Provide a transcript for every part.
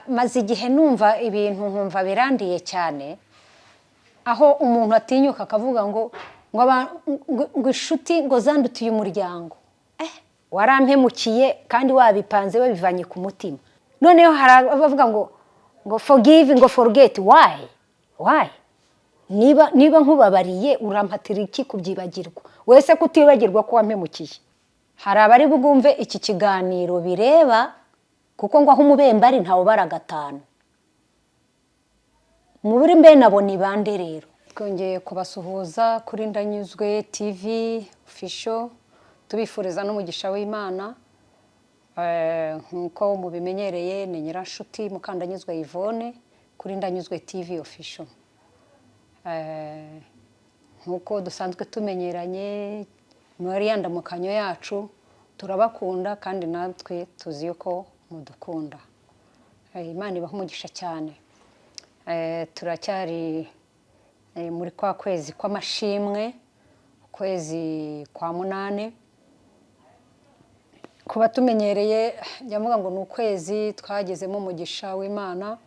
Maze igihe numva ibintu nkumva birandiye cyane, aho umuntu atinyuka akavuga ngo inshuti ngo zandutiye umuryango. Warampemukiye kandi wabipanze, wabivanye ku mutima. Noneho hari abavuga ngo forgive, ngo forget. Why, why? Niba nkubabariye, urampatira iki kubyibagirwa? Wese kutibagirwa ko wampemukiye. Hari abari bwumve iki kiganiro bireba, kuko ngo aho umubembe ari ntawe ubara gatanu. Muri mbe nabo ni bande? Rero twongeye kubasuhuza kuri Ndanyuzwe TV Official, tubifuriza n'umugisha w'Imana. Nk'uko mubimenyereye, ni Nyiranshuti Mukandanyuzwe Yvonne kuri Ndanyuzwe TV Official. Nk'uko dusanzwe tumenyeranye muri ya ndamukanyo yacu, turabakunda kandi natwe tuzi yuko mudukunda. Imana ibaha umugisha cyane. Turacyari muri kwa kwezi kw'amashimwe, ukwezi kwa munane. Kuba tumenyereye, njya mvuga ngo ni ukwezi twagezemo umugisha w'Imana.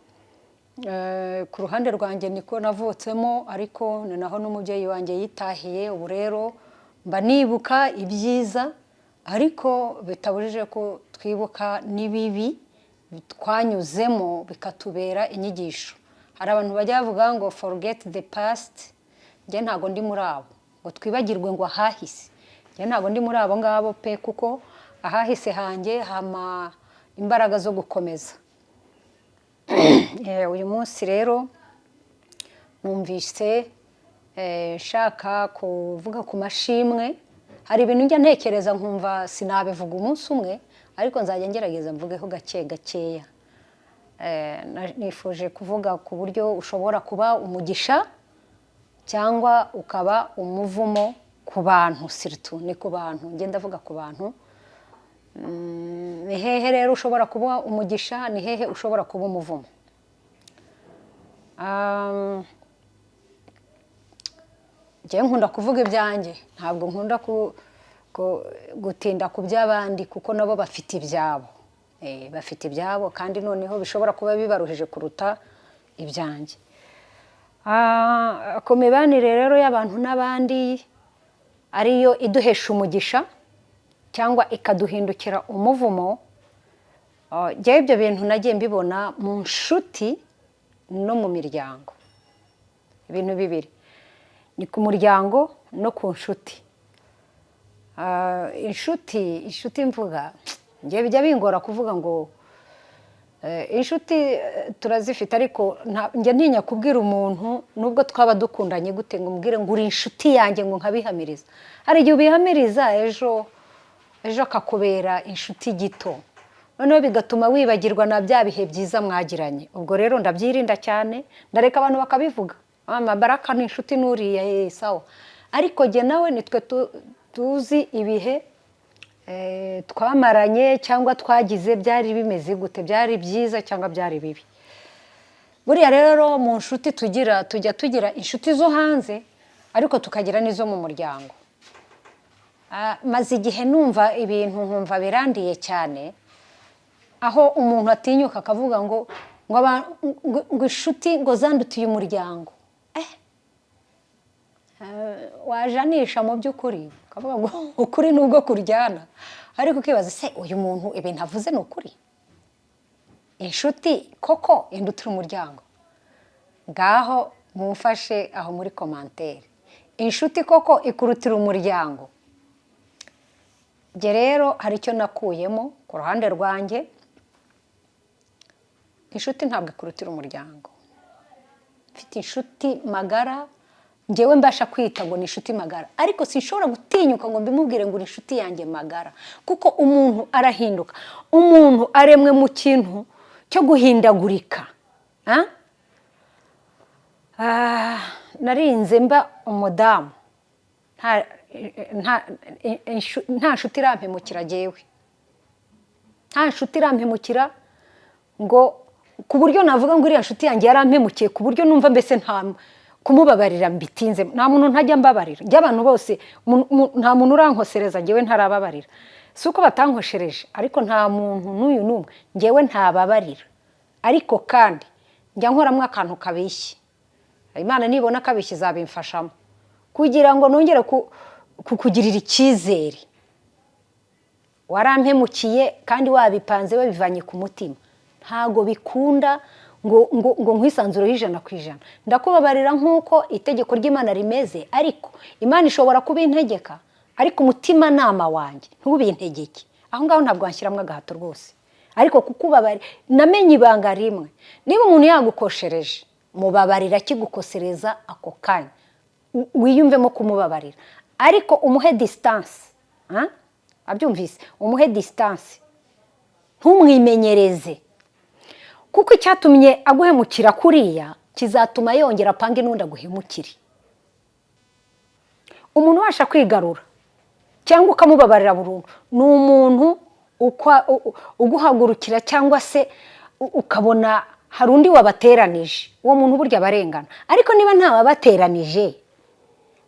Ku ruhande rwanjye niko navutsemo, ariko ni naho n'umubyeyi wanjye yitahiye. Ubu rero mba nibuka ibyiza, ariko bitabujije ko twibuka n'ibibi twanyuzemo, bikatubera inyigisho. Hari abantu bajya bavuga ngo "Forget the past." Njye ntabwo ndi muri abo ngo twibagirwe ngo ahahise. Njye ntabwo ndi muri abo ngabo pe, kuko ahahise hanjye hama imbaraga zo gukomeza. Uyu munsi rero numvise nshaka kuvuga ku mashimwe. Hari ibintu njya ntekereza nkumva sinabivuga umunsi umwe, ariko nzajya ngerageza mvugeho gake gakeya. Nifuje kuvuga ku buryo ushobora kuba umugisha cyangwa ukaba umuvumo ku bantu, surtout ni ku bantu, ngenda ndavuga ku bantu. Ni hehe rero ushobora kuba umugisha? Ni hehe ushobora kuba umuvumo? Njyewe nkunda kuvuga ibyanjye, ntabwo nkunda gutinda ku by'abandi, kuko nabo bafite ibyabo. Bafite ibyabo kandi noneho bishobora kuba bibaruhije kuruta ibyanjye. Ku mibanire rero y'abantu n'abandi, ariyo iduhesha umugisha cyangwa ikaduhindukira umuvumo, njyewe ibyo bintu nagiye mbibona mu nshuti no mu miryango. Ibintu bibiri ni ku muryango no ku nshuti. Inshuti mvuga, njye bijya bingora kuvuga ngo inshuti turazifite, ariko njya ntinya kubwira umuntu, nubwo twaba dukundanye gute, ngo umbwire ngo uri inshuti yanjye, ngo nkabihamiriza. Hari igihe ubihamiriza, ejo ejo akakubera inshuti gito, noneho bigatuma wibagirwa na bya bihe byiza mwagiranye. Ubwo rero ndabyirinda cyane, ndareka abantu bakabivuga: "Mama Baraka ni inshuti n'uriya." Sawa, ariko jye nawe nitwe tuzi ibihe twamaranye cyangwa twagize, byari bimeze gute, byari byiza cyangwa byari bibi. Buriya rero mu nshuti tugira, tujya tugira inshuti zo hanze, ariko tukagira n'izo mu muryango. Maze igihe numva ibintu nkumva birandiye cyane, aho umuntu atinyuka akavuga ngo inshuti ngo zandutiye umuryango. Wajanisha mu by'ukuri ukavuga ngo ukuri nubwo kuryana, ariko ukibaza: se uyu muntu ibintu avuze ni ukuri? Inshuti koko indutira umuryango? Ngaho mumfashe aho muri commentaire. Inshuti koko ikurutira umuryango? Njye rero hari icyo nakuyemo ku ruhande rwanjye: inshuti ntabwo ikurutira umuryango. Mfite inshuti magara, ngewe mbasha kwita ngo ni inshuti magara, ariko sinshobora gutinyuka ngo mbimubwire ngo uri inshuti yanjye magara, kuko umuntu arahinduka. Umuntu aremwe mu kintu cyo guhindagurika. Ah? Narinze mba umudamu nta nshuti irampemukira. Jyewe nta nshuti irampemukira ngo ku buryo navuga ngo iriya nshuti yanjye yarampemukiye, ku buryo numva mbese nta kumubabarira mbitinze. Nta muntu ntajya mbabarira njye. Abantu bose, nta muntu urankosereza njyewe ntarababarira. Si uko batankoshereje, ariko nta muntu n'uyu n'umwe njyewe ntababarira. Ariko kandi njya nkoramo akantu kabishye. Imana nibona kabishye izabimfashamo kugira ngo nongere kukugirira icyizere. Warampemukiye kandi wabipanze, wabivanye ku mutima, ntago bikunda ngo nkwisanzureho 100%. Ndakubabarira nk'uko itegeko ry'Imana rimeze, ariko Imana ishobora kubintegeka, ariko umutimanama wanjye ntubintegeke. Aho ngaho ntabwo wanshyiramo agahato rwose. Ariko kukubabarira, namenye ibanga rimwe: niba umuntu yagukoshereje, mubabarira akigukosereza ako kanya, wiyumvemo kumubabarira, ariko umuhe distance. Abyumvise, umuhe distance, ntumwimenyereze, kuko icyatumye aguhemukira kuriya kizatuma yongera apange n'undi aguhemukire. Umuntu ubasha kwigarura cyangwa ukamubabarira burundu ni umuntu uguhagurukira cyangwa se ukabona hari undi wabateranije. Uwo muntu burya abarengana. Ariko niba ntawabateranije,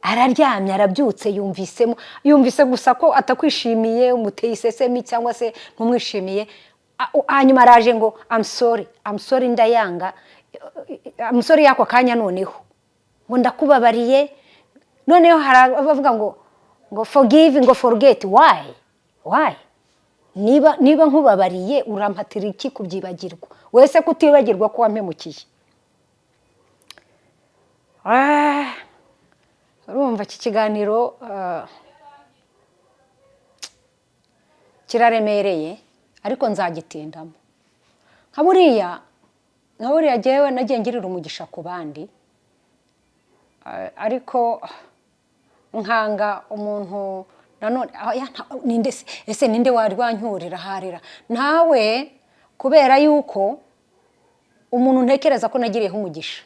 araryamye, arabyutse, yumvisemo, yumvise gusa ko atakwishimiye, umuteye isesemi cyangwa se ntumwishimiye, hanyuma araje ngo "I'm sorry, I'm sorry", ndayanga I'm sorry y'ako kanya. Noneho ngo "Ndakubabariye". Noneho hari abavuga ngo "Forgive", ngo "Forget". Why? Why? Niba nkubabariye, urampatira iki kubyibagirwa? Wese kutibagirwa ko wampemukiye? Urumva iki kiganiro kiraremereye, ariko nzagitindamo. Nka buriya jyewe nagiye ngirira umugisha ku bandi, ariko nkanga umuntu nanone. Ninde se? Ese ninde wari wancyurira harira? Ntawe, kubera yuko umuntu ntekereza ko nagiriyeho umugisha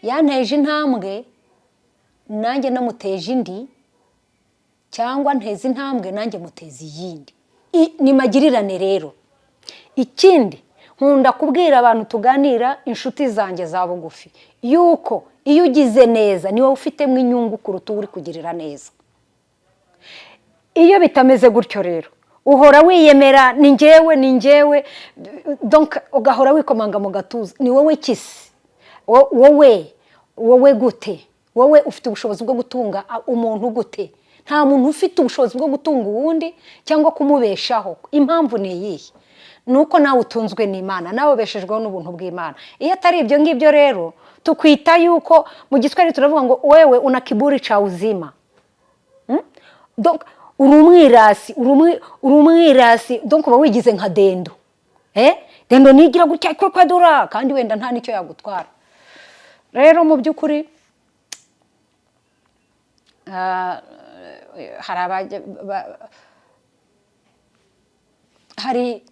yanteje intambwe, nanjye namuteje indi, cyangwa nteze intambwe, nanjye muteza iyindi. Ni magirirane rero. Ikindi, nkunda kubwira abantu tuganira, inshuti zanjye za bugufi, yuko iyo ugize neza ni wowe ufitemo inyungu kuruta uwo uri kugirira neza. Iyo bitameze gutyo rero, uhora wiyemera: "Ni njyewe, ni njyewe." Donc ugahora wikomanga mu gatuza: "Ni wowe kisi." Wowe, wowe gute? Wowe ufite ubushobozi bwo gutunga umuntu gute? Nta muntu ufite ubushobozi bwo gutunga uwundi cyangwa kumubeshaho. Impamvu ni iyihe? Ni uko nawe utunzwe n'Imana, nawe ubeshejweho n'ubuntu bw'Imana. Iyo atari ibyo ngibyo rero, tukwita yuko mu Giswahili turavuga ngo "Wewe una kiburi cha uzima." Donc uri umwirasi, uri umwirasi. Donc uba wigize nka dendo. Dendo nigira gutya kwadura, kandi wenda nta n'icyo yagutwara. Rero mu by'ukuri hari abajya hari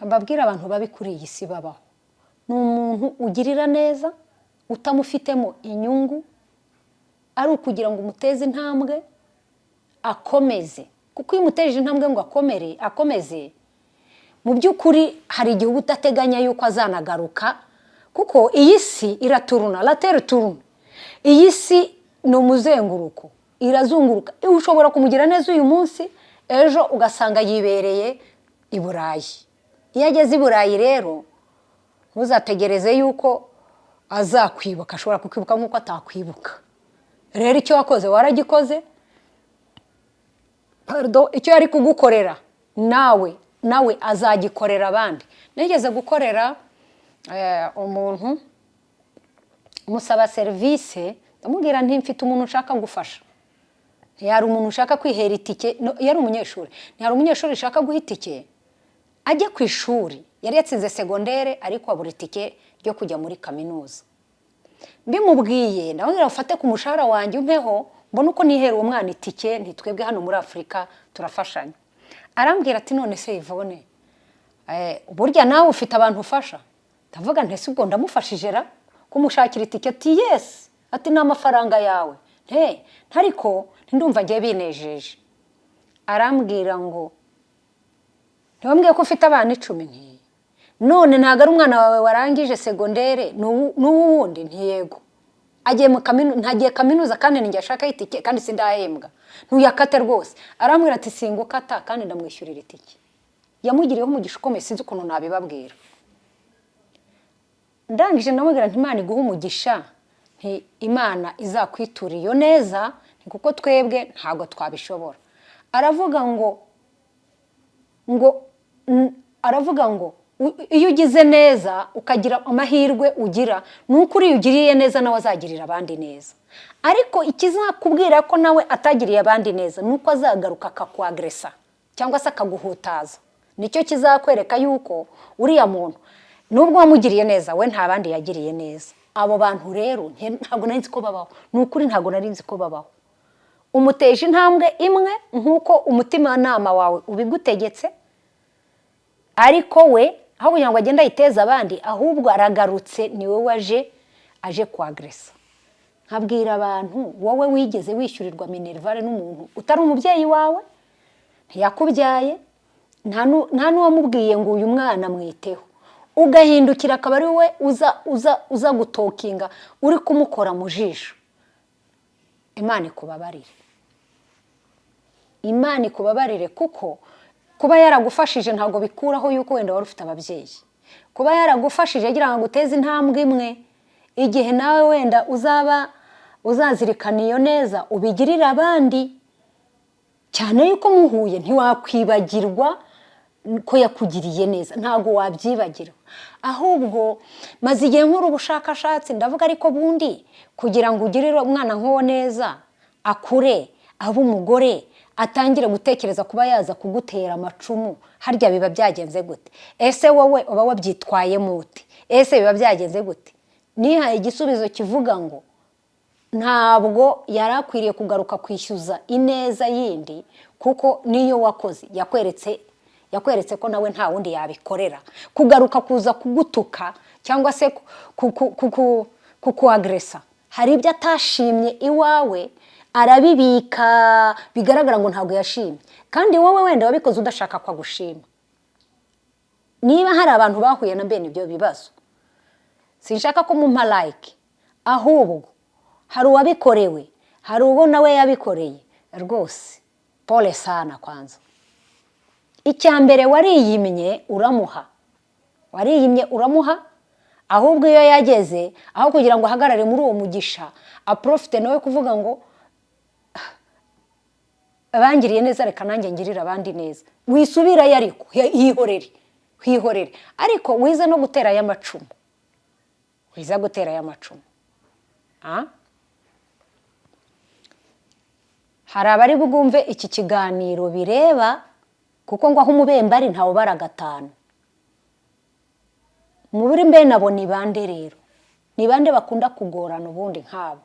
mbabwira, abantu babi kuri iyi si babaho ni umuntu ugirira neza utamufitemo inyungu, ari ukugira ngo umuteze intambwe akomeze. Kuko iyo umuteje intambwe ngo akomere, akomeze, mu by'ukuri hari igihe uba udateganya yuko azanagaruka, kuko iyi si iraturuna, la terre tourne. Iyi si ni umuzenguruko, irazunguruka. Ushobora kumugira neza uyu munsi, ejo ugasanga yibereye i Burayi. Iyo ageze i Burayi rero, ntuzategereze yuko azakwibuka. Ashobora kukwibuka nk'uko atakwibuka. Rero icyo wakoze waragikoze. Pardon, icyo yari kugukorera nawe azagikorera abandi. Nigeze gukorera umuntu, musaba serivisi, ndamubwira nti: "Mfite umuntu ushaka gufasha." Ntiyari umuntu ushaka kwihera itike, no, yari umunyeshuri. Ntiyari umunyeshuri ushaka guha itike ajye ku ishuri. Yari yatsinze segondere, ariko abura itike ryo kujya muri kaminuza. Mbimubwiye, ndamubwira: "Ufate ku mushahara wanjye umpeho, mbone uko nihera uwo mwana itike." Ntitwebwe hano muri Afurika turafashanya. Arambwira ati: "None se Yvonne, burya nawe ufite abantu ufasha?" Ndavuga nti: "Ese ubwo ndamufashije ra kumushakira itike?" Ati: "Yes." Ati: "Ni amafaranga yawe." Nte ariko ndumva ngiye binejeje. Arambwira ngo: "Ntiwambwiye ko ufite abana 10?" Nti: "None ntabwo ari umwana wawe warangije segondere n'uwundi?" Ntiyego. Agiye mu kaminuza, ntagiye kaminuza, kandi ninjye ashaka itike, kandi sindahembwa. Ntuyakate rwose. Arambwira ati: "Singukata, kandi ndamwishyurira itike." Yamugiriyeho umugisha ukomeye, sinzi ukuntu nabibabwira. Ndangije ndamubwira nti: "Imana iguhe umugisha," nti: "Imana izakwitura iyo neza," nti: "kuko twebwe ntabwo twabishobora." Aravuga ngo iyo ugize neza, ukagira amahirwe ugira, ni uko uriya ugiriye neza nawe azagirira abandi neza. Ariko ikizakubwira ko nawe atagiriye abandi neza ni uko azagaruka akakwagresa cyangwa se akaguhutaza. Nicyo kizakwereka yuko uriya muntu, nubwo wamugiriye neza, we nta bandi yagiriye neza. Abo bantu rero ntabwo nari nzi ko babaho. Ni ukuri, ntabwo nari nzi ko babaho. Umuteje intambwe imwe nk'uko umutimanama wawe ubigutegetse, ariko we aho kugira ngo agende ayiteze abandi, ahubwo aragarutse, ni wowe aje kwagresa. Nkabwira abantu: wowe wigeze wishyurirwa minerval n'umuntu utari umubyeyi wawe? Ntiyakubyaye, nta n'uwamubwiye ngo uyu mwana mwiteho. Ugahindukira akaba ari we uza gutalkinga, uri kumukora mu jisho. Imana ikubabarire, Imana ikubabarire, kuko kuba yaragufashije ntabwo bikuraho yuko wenda wari ufite ababyeyi. Kuba yaragufashije agira ngo aguteze intambwe imwe, igihe nawe wenda uzaba uzazirikana iyo neza, ubigirire abandi, cyane yuko muhuye ntiwakwibagirwa ko yakugiriye neza, ntabwo wabyibagirwa. Ahubwo maze igihe nkora ubushakashatsi, ndavuga: ariko bundi kugira ngo ugirire umwana nk'uwo neza, akure abe umugore, atangire gutekereza kuba yaza kugutera amacumu, harya biba byagenze gute? Ese wowe uba wabyitwayemo ute? Ese biba byagenze gute? Nihaye igisubizo kivuga ngo ntabwo yari akwiriye kugaruka kwishyuza ineza yindi, kuko niyo wakoze yakweretse ko nawe nta wundi yabikorera. Kugaruka kuza kugutuka cyangwa se kukuagresa, hari ibyo atashimye iwawe arabibika, bigaragara ngo ntabwo yashimye, kandi wowe wenda wabikoze udashaka ko agushima. Niba hari abantu bahuye na bene ibyo bibazo, sinshaka ko mumpa like, ahubwo hari uwabikorewe, hari uwo nawe yabikoreye, rwose pole sana. Kwanza icya mbere, wariyimye uramuha, wariyimye uramuha. Ahubwo iyo yageze aho kugira ngo ahagarare muri uwo mugisha, aprofite nawe kuvuga ngo: "Bangiriye neza, reka nanjye ngirire abandi neza." Wisubirayo, ariko hihorere, hihorere, ariko wize no gutera y'amacumu, wiza gutera y'amacumu. Ah? Hari abari bwumve iki kiganiro bireba, kuko ngo aho umubembe ari ntawe ubara gatanu. Muri mbene abo ni bande rero? Ni bande bakunda kugorana ubundi nk'abo?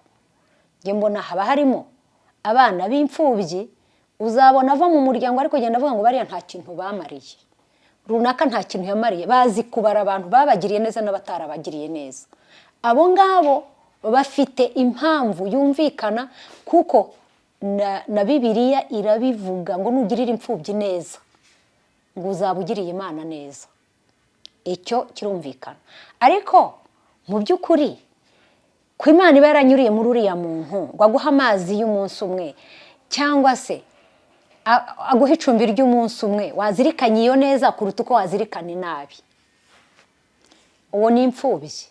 Njye mbona haba harimo abana b'imfubyi. Uzabona ava mu muryango ariko kugenda avuga ngo bariya nta kintu bamariye, runaka nta kintu yamariye. Bazi kubara abantu babagiriye neza n'abatarabagiriye neza. Abo ngabo bafite impamvu yumvikana, kuko na Bibiliya irabivuga ngo nugirira imfubyi neza, ngo uzaba ugiriye Imana neza. Icyo kirumvikana. Ariko mu by'ukuri, ko Imana iba yaranyuriye muri uriya muntu ngo aguhe amazi y'umunsi umwe, cyangwa se aguhe icumbi ry'umunsi umwe, wazirikanye iyo neza kuruta uko wazirikana inabi. Uwo ni imfubyi.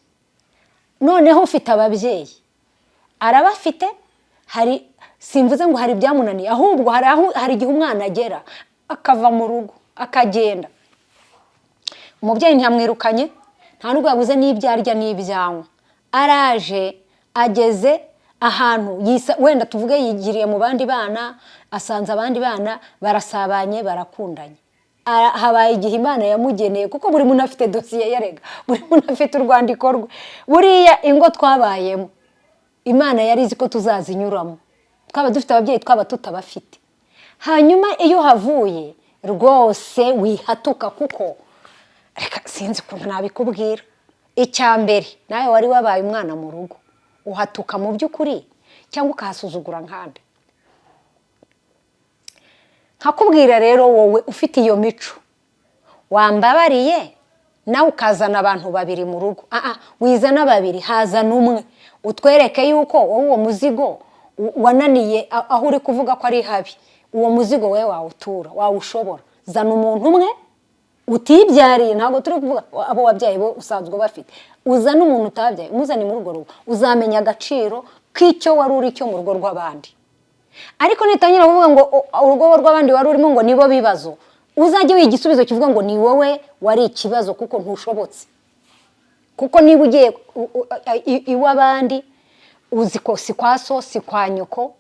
Noneho ufite ababyeyi, arabafite, hari, simvuze ngo hari ibyamunaniye, ahubwo hari aho, hari igihe umwana agera akava mu rugo akagenda. Umubyeyi ntiyamwirukanye, nta nubwo yabuze n'ibyo arya n'ibyanywa. Araje ageze ahantu wenda tuvuge yigiriye mu bandi bana, asanze abandi bana barasabanye, barakundanye. Habaye igihe Imana yamugeneye, kuko buri muntu afite dosiye yarega, buri muntu afite urwandiko rwe. Buriya ingo twabayemo, Imana yari izi ko tuzazinyuramo, twaba dufite ababyeyi, twaba tutabafite. Hanyuma iyo uhavuye rwose wihatuka, kuko reka sinzi ukuntu nabikubwira. Icya mbere, nawe wari wabaye umwana mu rugo, uhatuka mu by'ukuri cyangwa ukahasuzugura nkande. Nkakubwira rero, wowe ufite iyo mico, wambabariye nawe ukazana abantu babiri mu rugo. Wizana babiri, hazana umwe, utwereke yuko wowe uwo muzigo wananiye aho uri kuvuga ko ari habi. Uwo muzigo wowe wawutura, wawushobora. Zana umuntu umwe. Utibyariye, ntabwo turi kuvuga abo wabyaye, bo usanzwe bafite. Uzane umuntu utabyaye, umuzane muri urwo rugo, uzamenya agaciro k'icyo wari uri cyo mu rugo rw'abandi. Ariko nitangira kuvuga ngo urugo rw'abandi wari urimo ngo nibo bibazo, uzajye wiha igisubizo kivuga ngo ni wowe wari ikibazo, kuko ntushobotse. Kuko niba ugiye iw'abandi, uzi ko si kwa so, si kwa nyoko,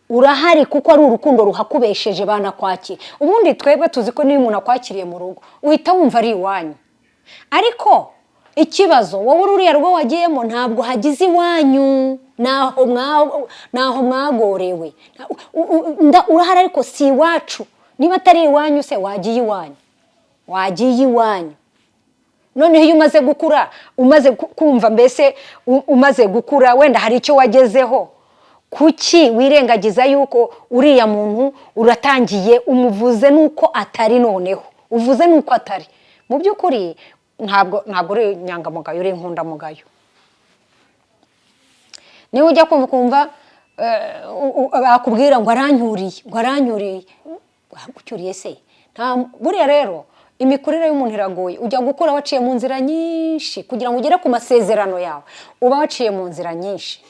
urahari kuko ari urukundo ruhakubesheje, banakwakira. Ubundi twebwe tuzi ko niyo umuntu akwakiriye mu rugo, uhita wumva ari iwanyu. Ariko ikibazo, wowe ruriya rugo wagiyemo ntabwo hagize iwanyu, naho mwagorewe. Urahari ariko si iwacu. Niba atari iwanyu se, wagiye iwanyu? Wagiye iwanyu? Noneho iyo umaze gukura, umaze kumva mbese umaze gukura, wenda hari icyo wagezeho, kuki wirengagiza yuko uriya muntu uratangiye umuvuze nuko atari? Noneho uvuze nuko atari, mu by'ukuri ntabwo uri inyangamugayo, uri inkundamugayo. Niba ujya kumva ukumva bakubwira ngo aranyuriye, ngo aranyuriye, ucyuriye se? Buriya rero imikurire y'umuntu iragoye. Ujya gukura waciye mu nzira nyinshi kugira ngo ugere ku masezerano yawe, uba waciye mu nzira nyinshi.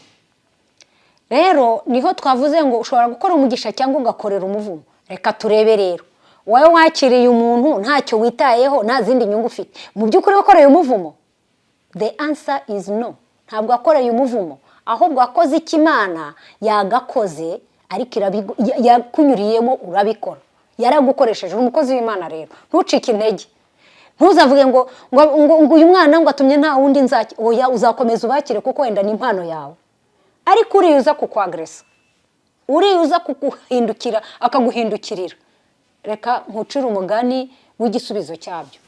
Rero niho twavuze ngo ushobora gukora umugisha cyangwa ugakorera umuvumo. Reka turebe rero, wowe wakiriye umuntu ntacyo witayeho, nta zindi nyungu ufite, mu by'ukuri wakoreye umuvumo? The answer is no. Ntabwo wakoreye umuvumo, ahubwo wakoze icyo Imana yagakoze, ariko yakunyuriyemo urabikora, yaragukoresheje, uri umukozi w'Imana. Rero ntucike intege, ntuzavuge ngo uyu mwana ngo atumye nta wundi nzaki. Oya, uzakomeza ubakire kuko wenda ni impano yawe. Ariko uriya uza kukwagresa, uriya uza kuguhindukira akaguhindukirira, reka nkucire umugani w'igisubizo cyabyo.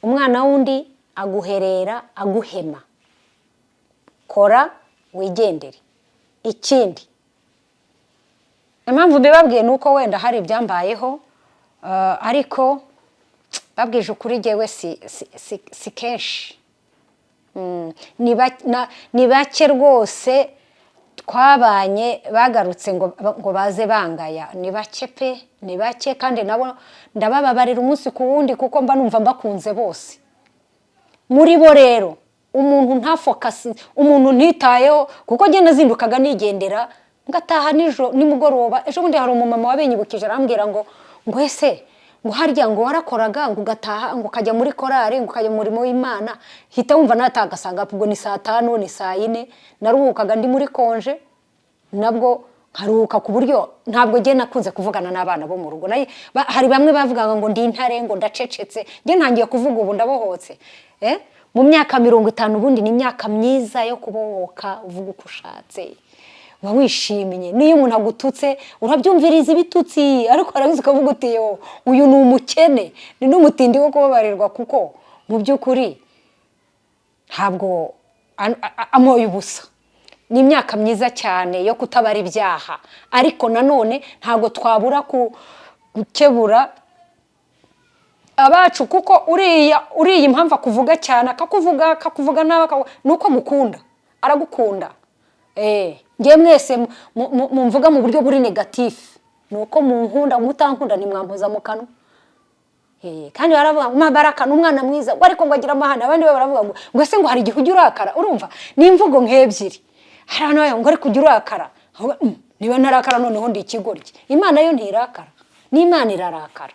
Umwana w'undi aguherera aguhema. Kora wigendere. Ikindi, impamvu mbibabwiye ni uko wenda hari ibyambayeho, ariko babwije ukuri, jyewe si kenshi. Ni bake rwose twabanye bagarutse ngo baze bangaya. Ni bake pe, ni bake, kandi nabo ndabababarira umunsi ku wundi kuko mba numva mbakunze bose. Muri bo rero, umuntu ntafokasi, umuntu ntitayeho, kuko njye nazindukaga nigendera, ngataha nijoro, nimugoroba. Ejo bundi hari umumama wabinyibukije, arambwira ngo ese ngo harya ngo warakoraga, ngo ugataha, ngo ukajya muri korari, ngo ukajya mu murimo w'Imana, hita wumva nataha agasanga ubwo ni saa 5, ni saa 4. Naruhukaga ndi muri congé, nabwo nkaruhuka ku buryo ntabwo njye nakunze kuvugana n'abana bo mu rugo. Hari bamwe bavugaga ngo ndi intare, ngo ndacecetse. Njye ntangiye kuvuga ubu, ndabohotse. Mu myaka 50 ubundi ni imyaka myiza yo kubohoka, uvuga uko ushatse, uba wishimye. N'iyo umuntu agututse urabyumviriza ibitutsi, ariko arabizi, ukavuga uti: "Yo, uyu ni umukene, ni n'umutindi wo kubabarirwa," kuko mu by'ukuri ntabwo amoye ubusa. Ni imyaka myiza cyane yo kutabara ibyaha, ariko nanone ntabwo twabura gukebura abacu, kuko uriya impamvu akuvuga cyane, akakuvuga, akakuvuga nabi, ni uko agukunda, aragukunda. Ngewe mwese mumvuga mu buryo buri négatif, ni uko munkunda. Mutankunda ntimwampoza mu kanwa. Kandi baravuga ngo Baraka ni umwana mwiza, ngo ariko ngo agira amahane. Abandi bo baravuga ngo ese ngo hari igihe ujya urakara? Urumva ni imvugo nk'ebyiri. Hari abantu bavuga ngo ariko ujya urakara? Ahubwo, niba ntarakara noneho ndi ikigoryi. Imana yo ntirakara? N'Imana irarakara.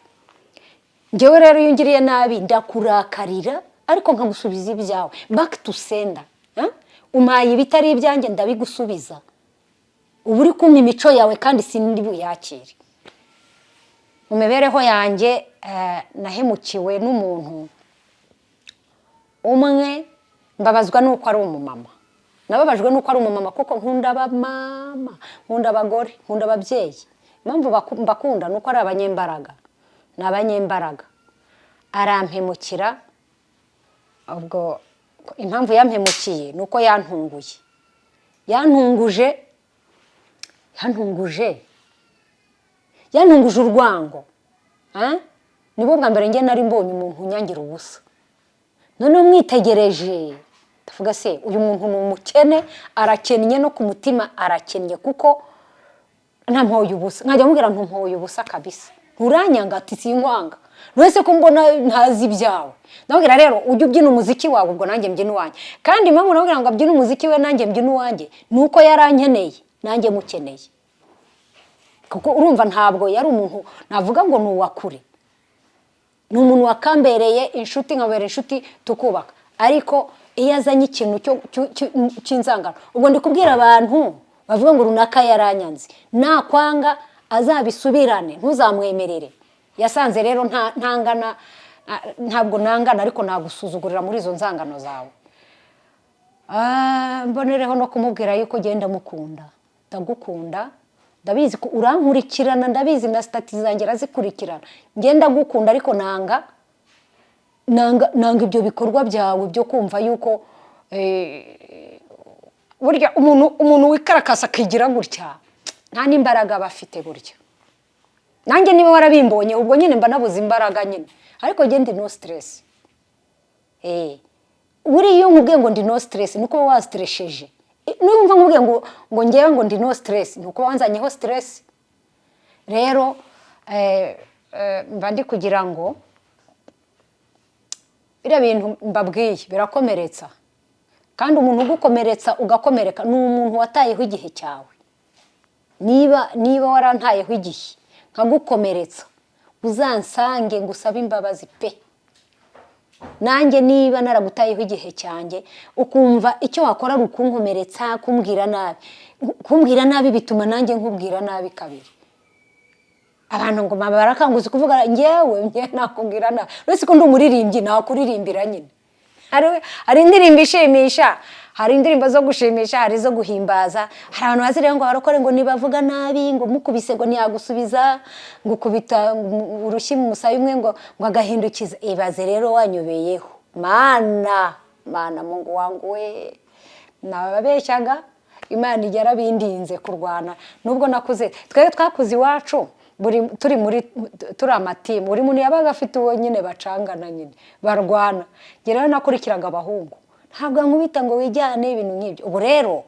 Njyewe rero iyo ungiriye nabi ndakurakarira, ariko nkagusubiza ibyawe, back to sender. Eh? Umpaye ibitari ibyanjye, ndabigusubiza. Uba uri kumpa imico yawe kandi sindi buyakire. Mu mibereho yanjye, nahemukiwe n'umuntu umwe, mbabazwa n'uko ari umumama. Nababajwe n'uko ari umumama, kuko nkunda abamama, nkunda abagore, nkunda ababyeyi. Impamvu mbakunda ni uko ari abanyembaraga, ni abanyembaraga. Arampemukira. Ubwo impamvu yampemukiye ni uko yantunguye, yantunguje, yantunguje, yantunguje urwango. Ah? Nibwo bwa mbere njye nari mbonye umuntu unyangira ubusa. Noneho mwitegereje ndavuga: se uyu muntu ni umukene, arakennye no ku mutima arakennye, kuko ntampoye ubusa. Nkajya mubwira: ntumpoye ubusa kabisa, nturanyanga? Ati: sinkwanga. Wese ko mbona ntazi ibyawe. Ndababwira rero, ujye ubyina umuziki wawe, ubwo nanjye mbyina uwanjye. Kandi impamvu nababwira ngo abyine umuziki we, nanjye mbyina uwanjye, ni uko yarankeneye, nanjye mukeneye. Kuko urumva, ntabwo yari umuntu navuga ngo ni uwa kure, ni umuntu wakambereye inshuti, nkabera inshuti, tukubaka. Ariko iyo azanye ikintu cy'inzangano, ubwo ndi kubwira abantu bavuga ngo runaka yaranyanze, nakwanga azabisubirane, ntuzamwemerere. Yasanze rero ntangana, ntabwo nangana, ariko nagusuzugurira muri izo nzangano zawe. Mbonereho no kumubwira yuko genda mukunda, ndagukunda, ndabizi ko urankurikirana, ndabizi na status zanjye arazikurikirana. Ngenda gukunda, ariko nanga ibyo bikorwa byawe byo kumva yuko burya umuntu wikarakasa akigira gutya nta n'imbaraga aba afite. Burya nanjye niba warabimbonye, ubwo nyine mba nabuze imbaraga nyine, ariko njye ndi no stress. Buriya iyo nkubwiye ngo ndi no stress, ni uko uba wasitresheje. Numva nkubwiye ngo ngewe ngo ndi no stress, ni uko wanzanyeho stress. Rero mba ndi kugira ngo biriya bintu mbabwiye birakomeretsa, kandi umuntu ugukomeretsa ugakomereka ni umuntu watayeho igihe cyawe. Niba warantayeho igihe nkagukomeretsa, uzansange ngo usabe imbabazi pe. Nanjye niba naragutayeho igihe cyanjye, ukumva icyo wakora ari ukunkomeretsa, kumbwira nabi, kumbwira nabi bituma nanjye nkubwira nabi kabiri. Abantu ngo mama barakanguza kuvuga, ngewe nakubwira nabi, uretse ko ndi umuririmbyi, nakuririmbira nyine. Hari indirimbo ishimisha, hari indirimbo zo gushimisha, hari izo guhimbaza. Hari abantu bazi rero ngo abarokore ngo nibavuga nabi, ngo mukubise ngo ntiyagusubiza, ngo ukubita urushyi mu musaya umwe ngo agahindukiza. Ibaze rero wanyobeyeho. Mana, Mana, Mungu wangu we, nababeshyaga, Imana ijya yarabindinze kurwana. Nubwo nakuze, twebwe twakuze iwacu buri turi muri turi amatimu, buri muntu yabaga afite uwo nyine bacangana, nyine barwana. Njye rero nakurikiraga abahungu, ntabwo nkubita ngo wijyane, ibintu nk'ibyo. Ubu rero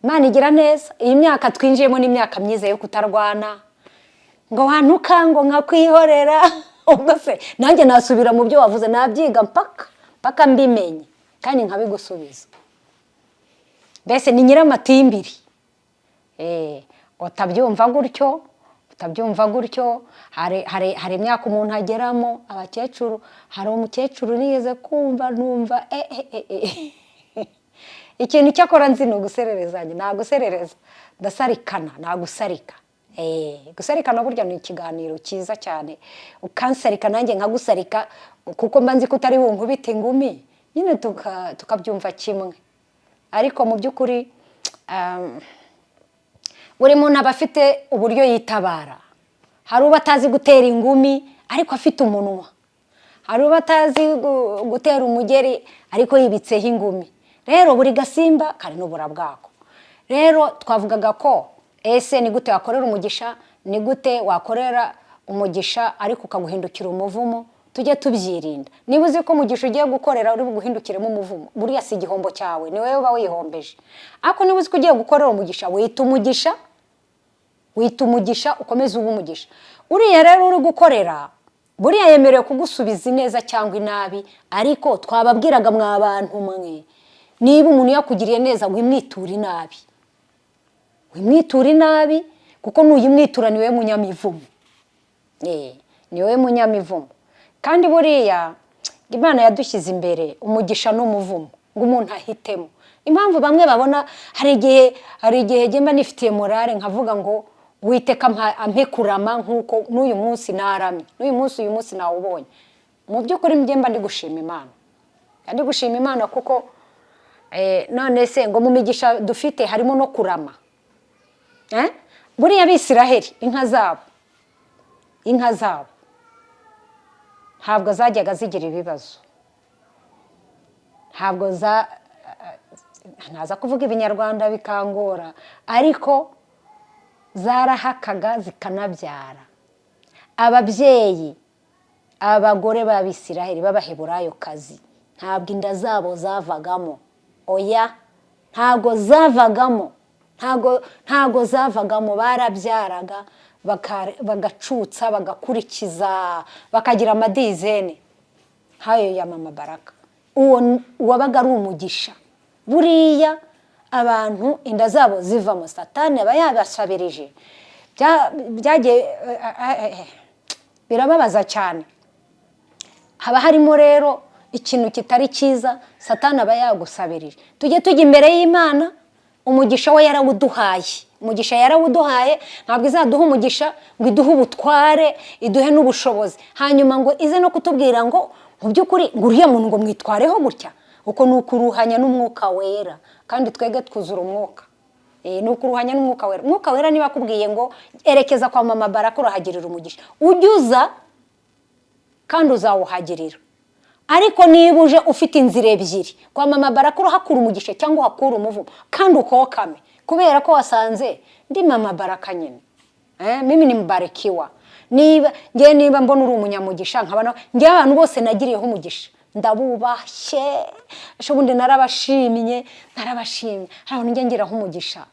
Imana igira neza, iyi myaka twinjiyemo ni imyaka myiza yo kutarwana, ngo wantuka ngo nkakwihorera. Ubwo se nanjye nasubira mu byo wavuze? Nabyiga mpaka mpaka mbimenye kandi nkabigusubiza. Mbese ni nyir'amatimbiri. Utabyumva gutyo, utabyumva gutyo. Hari imyaka umuntu ageramo, abakecuru, hari umukecuru nigeze kumva, numva eh. Ikintu cyakora nzi ni ugusererezanya, naguserereza, ndasarikana, nagusarika. Gusarikana burya ni ikiganiro cyiza cyane, ukansarika nanjye nkagusarika, kuko mba nzi ko utari bunkubite ingumi nyine, tukabyumva kimwe. Ariko mu by'ukuri buri muntu aba afite uburyo yitabara. Hari uba atazi gutera ingumi ariko afite umunwa, hari uba atazi gutera umugeri ariko yibitseho ingumi. Rero buri gasimba kari n'ubura bwako. Rero twavugaga ko ese ni gute wakorera umugisha, ni gute wakorera umugisha ariko ukaguhindukira umuvumo? Tujye tubyirinda. Niba uzi ko umugisha ugiye gukorera uri buguhindukiremo umuvumo, buriya si igihombo cyawe, ni wowe uba wihombeje. Ariko niba uzi ko ugiye gukorera umugisha, wita umugisha, wita umugisha, ukomeze ube umugisha. Uriya rero uri gukorera buriya yemerewe kugusubiza ineza cyangwa inabi. Ariko twababwiraga, mwa bantu mwe, niba umuntu yakugiriye neza, wimwitura inabi, wimwitura inabi, kuko nuyimwitura ni wowe munyamivumo. Ni wowe munyamivumo. Kandi buriya Imana yadushyize imbere umugisha n'umuvumo ngo umuntu ahitemo. Impamvu bamwe babona, hari igihe njye mba nifitiye morale, nkavuga ngo Witeka ampe kurama, nk'uko n'uyu munsi naramye, n'uyu munsi, uyu munsi nawubonye. Mu by'ukuri njye mba ndi gushima Imana, ndi gushima Imana kuko none se ngo mu migisha dufite harimo no kurama. Buriya Abisiraheli inka zabo ntabwo zajyaga zigira ibibazo, ntabwo za ntaza kuvuga Ibinyarwanda bikangora, ariko zarahakaga zikanabyara. Ababyeyi, abagore b'Abisiraheli b'Abaheburayokazi, ntabwo inda zabo zavagamo. Oya, ntabwo zavagamo, ntabwo zavagamo. Barabyaraga. Bagacutsa, bagakurikiza, bakagira amadizene nk'ayo ya Mama Baraka. Uwo wabaga ari umugisha. Buriya abantu inda zabo zivamo, Satani aba yabasabirije. Byagiye birababaza cyane. Haba harimo rero ikintu kitari cyiza, Satani aba yagusabirije. Tujye tujya imbere y'Imana, umugisha we yarawuduhaye, umugisha yarawuduhaye. Ntabwo izaduha umugisha ngo iduhe ubutware, iduhe n'ubushobozi, hanyuma ngo ize no kutubwira ngo mu by'ukuri ngo uriya muntu ngo mwitwareho gutya. Uko ni ukuruhanya n'Umwuka Wera, kandi twebwe twuzura Umwuka. Ni ukuruhanya n'Umwuka Wera. Umwuka Wera niba akubwiye ngo erekeza kwa Mama Baraka urahagirira umugisha, ujye uza kandi uzawuhagirira. Ariko niba uje ufite inzira ebyiri, kwa Mama Baraka urahakura umugisha cyangwa uhakura umuvumo, kandi ukokame kubera ko wasanze ndi Mama Baraka nyine. Mimi ni mbarikiwa. Niba ngewe, niba mbona uri umunyamugisha, nkabona ngewe abantu bose nagiriyeho umugisha ndabubashye. Ejo bundi narabashimye, narabashimye. Hari abantu njya ngiraho umugisha,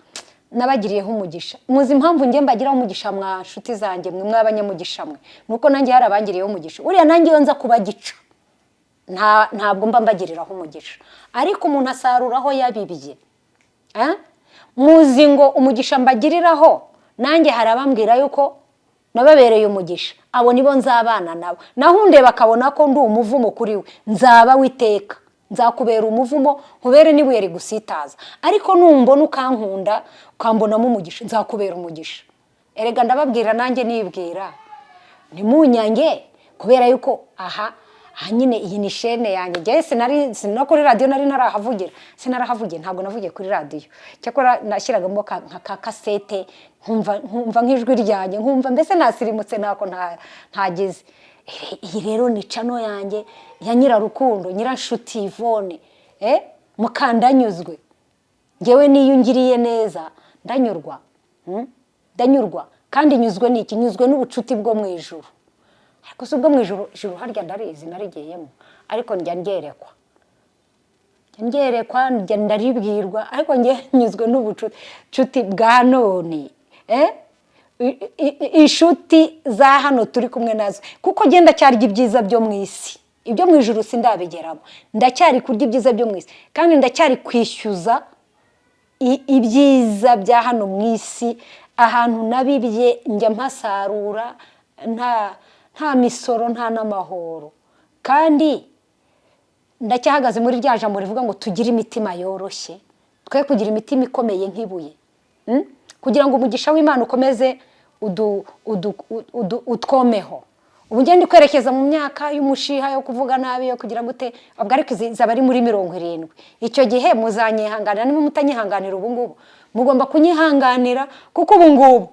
nabagiriyeho umugisha. Muzi impamvu njye mbagiraho umugisha, mwa nshuti zanjye mwe, mw'abanyamugisha mwe? Nuko nanjye hari abangiriyeho umugisha. Uriya nanjye iyo nza kuba gica, ntabwo mba mbagiriraho umugisha. Ariko umuntu asarura aho yabibye. Eh? Muzi ngo umugisha mbagiriraho, nanjye hari abambwira yuko nababereye umugisha. Abo nibo nzabana nabo. Naho undeba akabona ko ndi umuvumo kuri we, nzaba witeka nzakubera umuvumo, nkubere n'ibuye rigusitaza. Ariko numbona ukankunda, ukambonamo umugisha, nzakubera umugisha. Erega ndababwira, nanjye nibwira, ntimunyange kubera yuko aha nyine iyi ni shene yanjye. Njyewe sinari no kuri radiyo nari narahavugira, sinarahavugiye, ntabwo navugiye kuri radiyo. Cyakora nashyiragamo nka ka kasete, nkumva nk'ijwi ryanjye, nkumva mbese nasirimutse, ntako ntagize. Iyi rero ni channel yanjye ya Nyirarukundo, Nyiranshuti Yvonne, Mukandanyuzwe. Ngewe niyo ungiriye neza ndanyurwa. Ndanyurwa kandi nyuzwe n'iki? Nyuzwe n'ubucuti bwo mu ijuru. Ariko si ubwo mu ijuru, ijuru harya ndarizi, narigiyemo, ariko njya ndyerekwa, njya ndyerekwa, njya ndaribwirwa. Ariko njye nyuzwe n'ubucuti bwa none, eh? Inshuti za hano turi kumwe nazo, kuko ngenda ndacyarya ibyiza byo mu isi, ibyo mu ijuru sindabigeramo. Ndacyari kurya ibyiza byo mu isi kandi ndacyari kwishyuza ibyiza bya hano mu isi. Ahantu nabibye njya mpasarura nta misoro, nta n'amahoro. Kandi ndacyahagaze muri rya jambo rivuga ngo tugire imitima yoroshye, twe kugira imitima ikomeye nk'ibuye. Kugira ngo umugisha w'Imana ukomeze utwomeho. Ubu ngenda kwerekeza mu myaka y'umushiha, yo kuvuga nabi, yo kugira gute ubwo, ariko izaba ari muri 70. Icyo gihe muzanyihanganira. Niba mutanyihanganira ubu ngubu, mugomba kunyihanganira, kuko ubu ngubu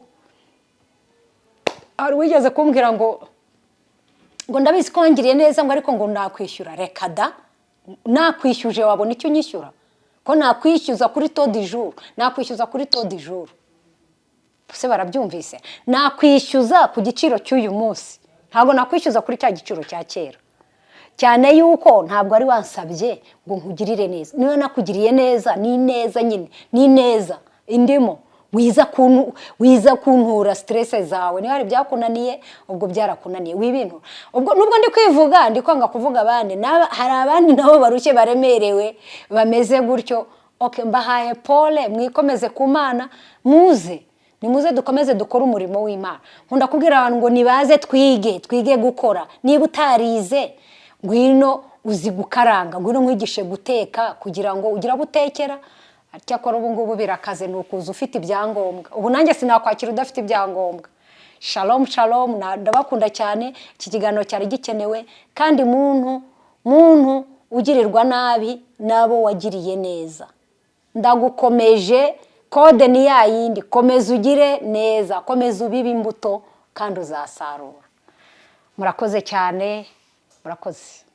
hari uwigeze kumbwira ngo ndabizi ko wangiriye neza, ngo ariko ngo nakwishyura. Reka da! Nakwishyuje wabona icyo unyishyura? Ko nakwishyuza kuri taux du jour, nakwishyuza kuri taux du jour se? Barabyumvise? Nakwishyuza ku giciro cy'uyu munsi, ntabwo nakwishyuza kuri cya giciro cya kera. Cyane yuko ntabwo ari wansabye ngo nkugirire neza. Niba nakugiriye neza, ni neza nyine, ni neza indimo. Wiza kuntura stress zawe. Niba hari ibyakunaniye, ubwo byarakunaniye, wibintu. Ubwo nubwo ndi kwivuga, ndi kwanga kuvuga abandi. Hari abandi nabo barushye, baremerewe, bameze gutyo. Okay, mbahaye pole, mwikomeze ku Mana. Muze, nimuze dukomeze dukore umurimo w'Imana. Nkunda kubwira abantu ngo nibaze twige, twige gukora. Niba utarize, ngwino, uzi gukaranga, ngwino nkwigishe guteka kugira ngo ugire abo utekera. Cyakora ubu ngubu birakaze, ni ukuza ufite ibyangombwa. Ubu nanjye sinakwakira udafite ibyangombwa. Shalom, shalom, ndabakunda cyane. Iki kiganiro cyari gikenewe. Kandi muntu ugirirwa nabi n'abo wagiriye neza, ndagukomeje, kode ni ya yindi: komeza ugire neza, komeza ubibe imbuto kandi uzasarura. Murakoze cyane, murakoze.